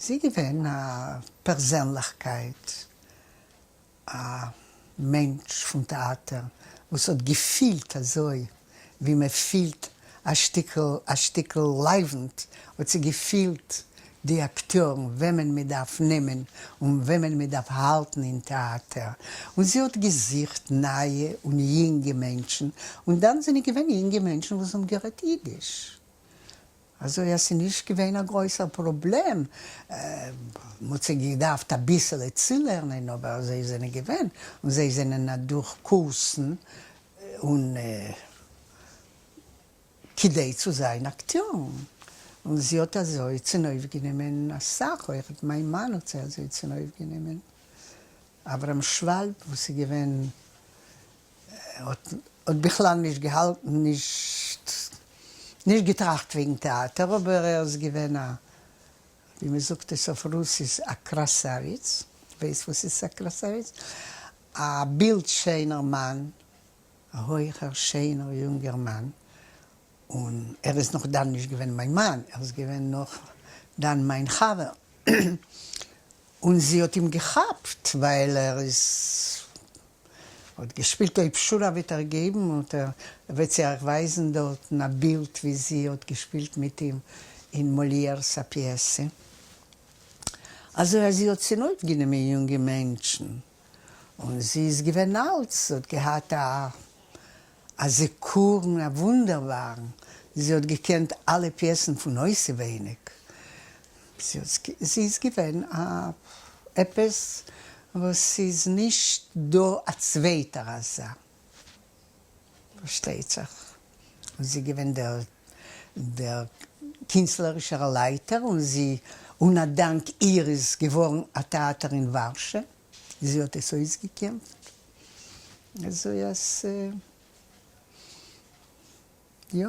זי איז געווען א פערזענליכקייט, א מענטש פון טעאטער וואס האט געפילט אזוי ווי מען פילט א שטיקל א שטיקל לייוונט, האט זי געפילט די אקטיארן וועמען מען דארף נעמען און וועמען מען דארף האלטן אין טעאטער, און זי האט געזוכט נייע און יונגע מענטשן, און דאן זענען געווען יונגע מענטשן וואס האבן גערעדט אידיש. אזוי אז ס'איז נישט געווען א גרויסער פראבלעם, מ'האט זיי געדארפט אביסעלע צולערנען אבער זיי זענען געווען און זיי זענען אדורך קורסן און כדי צו זיין אקטיארן, און זי האט אזוי צונויפגענומען אסאך, אויכעט מיין מאן האט זיי אזוי צונויפגענומען, אברהם שוואלב וואס איז געווען האט בכלל נישט געהאלטן, נישט נישט געטראכט וועגן טעאטער, אבער ער איז געווען א, ווי מען זאגט עס אויף רוסיש, א קראסאוויץ, ווייסט וואס איז א קראסאוויץ? א בילד שענער מאן, א הויכער שענער יונגער מאן, און ער איז נאך דאן נישט געווען מיין מאן, ער איז געווען נאך דאן מיין חבר, און זי האט אים געכאפט ווייל ער איז האט געשפילט אויב שורה וועט ער געבן האט ער וועט זי אייך ווייזן דארטן א בילד ווי זי האט געשפילט מיט אים אין מאליער'ס א פיעסע אזוי אז זי האט צונויפגענומען יונגע מענטשן און זי איז געווען אלט זי האט געהאט א א זיכרון א וואונדערבארן זי האט געקענט אלע פיעסן פון אויסעווייניג זי איז געווען א עפעס וואס ס'איז נישט דא א צווייטער אזא, פארשטייט זיך. און זי איז געווען דער דער קינסטלערישער לייטער און זי און א דאנק איר איז געווארן א טעאטער אין ווארשע, זי האט עס אויסגעקעמפט אזוי אז יא.